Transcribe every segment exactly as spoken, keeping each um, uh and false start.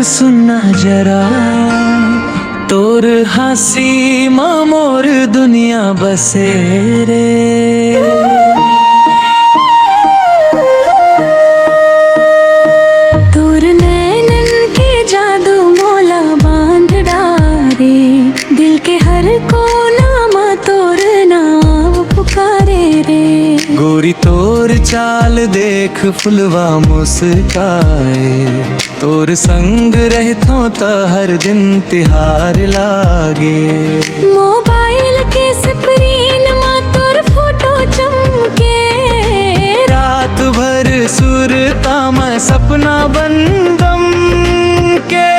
सुनना जरा, तोर हाँसी म मोर दुनिया बसे रे। तोर नैनन के जादू मोला बांध डारे, दिल के हर कोना म तोर नाम पुकारे रे। गोरी तोर चाल देख फुलवा मुस्काए, तोर संग रहथों त हर दिन तिहार लागे। मोबाइल के स्क्रीन म तोर फोटो चमके, रात भर सुरता म सपना बन दमके।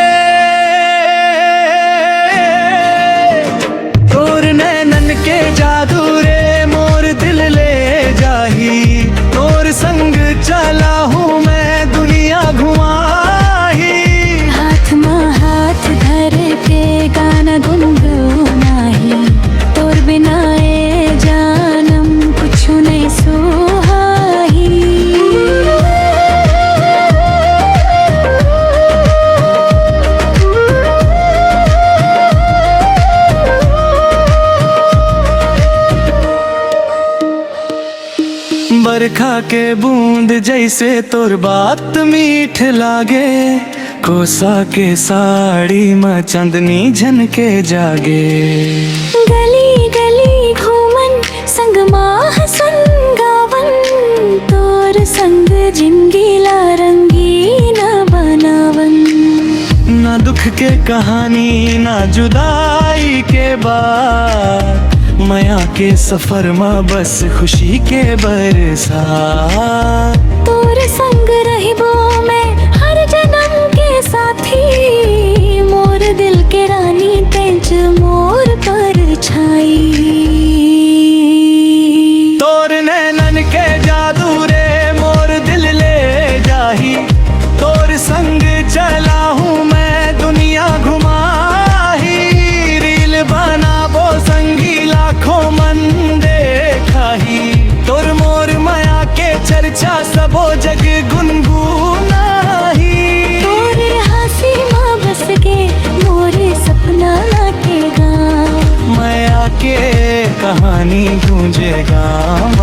तोर नैनन के जादू रे मोर दिल ले जाही, तोर संग चला हूँ मैं दुनिया घुमाही। हाथ म हाथ धर के गाना गुनगुनाही, तोर बिना ए जानम कुछु नहीं सुहाही। बरखा के बूंद जैसे तोर बात मीठ लागे, कोसा के साड़ी म चांदनी झनके जागे। गली गली घूमन संग माह सुन गावन, तोर संग जिंदगी ला रंगीन बनावन। ना दुख के कहानी ना जुदाई के बात, मया के सफर म बस खुशी के बरसात। तोर संग रहिबो मैं हर जन्म के साथी, मोर दिल के रानी तेंच मोर परछाई। तोर नैनन के जादू रे मोर दिल ले जाही, तोर संग चला हूँ मैं दुनिया घुमाही। रील बनाबो संगी लाखों मन देखाही, तोर मोर मया के चर्चा सबो जग गुनगुनाही। तोर हाँसी म बस के मोर सपना के गाँव, मया के कहानी गूंजे गाँव।